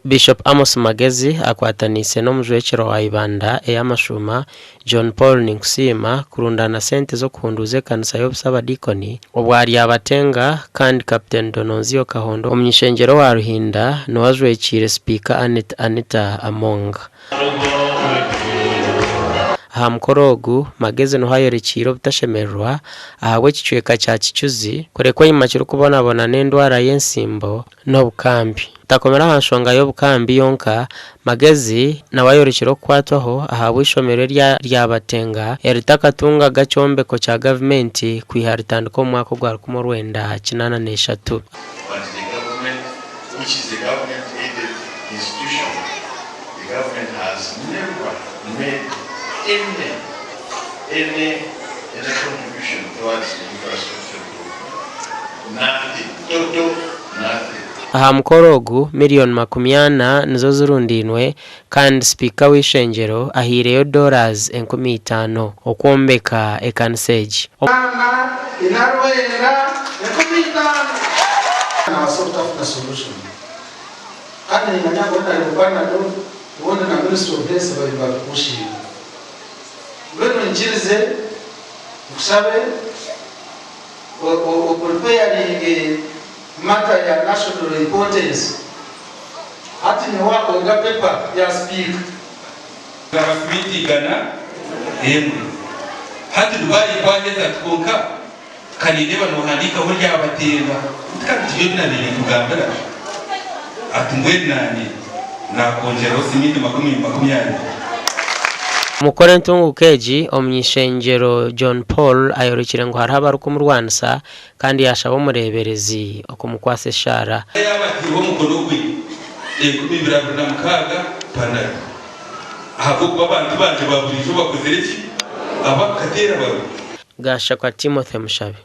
Bishop Amos Magezi akwataniise n'omujwekyerwa wa Ibanda ey'amashuuma, John Paul Ninkusiima kurundaana sente z'okuhunduuza ekanisa y'obusabadiikoni obwa Ryabatenga kandi Captain Dononzio Kahondo omuny'ishengyero wa Ruhinda niwe ajwekiire Sipiika Annet Anita Among. Aha mukoro ogu, Magezi niho ayorekiire obutashemererwa ahabw'ekicweka kya Kicuzi kurekwa enyima kirikubonabona n'endwara y'entsimbo n'obukambi. Takomire aha nshonga y'obukambi yonka, Magezi nawe ayorekire okukwatwaho ahabw'eishomero erya Ryabatenga eritakatungaga kyombeko kya gavumenti kwiha ritandika omu mwaka ogwa 1983. But the government which is a government aided institution, the government has never made any any any contribution towards the infrastructure development. Nothing, total nothing. Aha mukoro ogu, miriyoni 40 nizo zirundainwe kandi sipiika w'eishengyero ahaireyo dollars 5000 okwombeka ekanisa egi. Ana ina rwenda 5000. Nabaasa obutafuna solution kandi nimanya ngu Honarebo Panado ubundi na Ministry of Health babaire nibabipushinga. Mbwenu nyikirize nkushabe o preparinge matter ya national importance. Hati nyowe akonga paper ya speaker. Gaba siminti 100. Hati Dubai kwaheza ati kwonka ka nindeeba nohandiikaho ryabateeba nti kandi tibyo ebi nabaire ninkugambira ati mbwenu nanye nakwongyeraho siminti 20. Omu kukora entunguka egi, omuny'ishengyero John Paul ayorekire ngu hariho abarikumurwanisa kandi yaashaba omureeberezi okumukwatsa eshaara. Yaaba ataireho omukono gwe 2026 Panado ahabw'okuba abantu bangye ba buriijo bakozire ki? Abakateera baruga. Gashakwa Timothy Mushabe.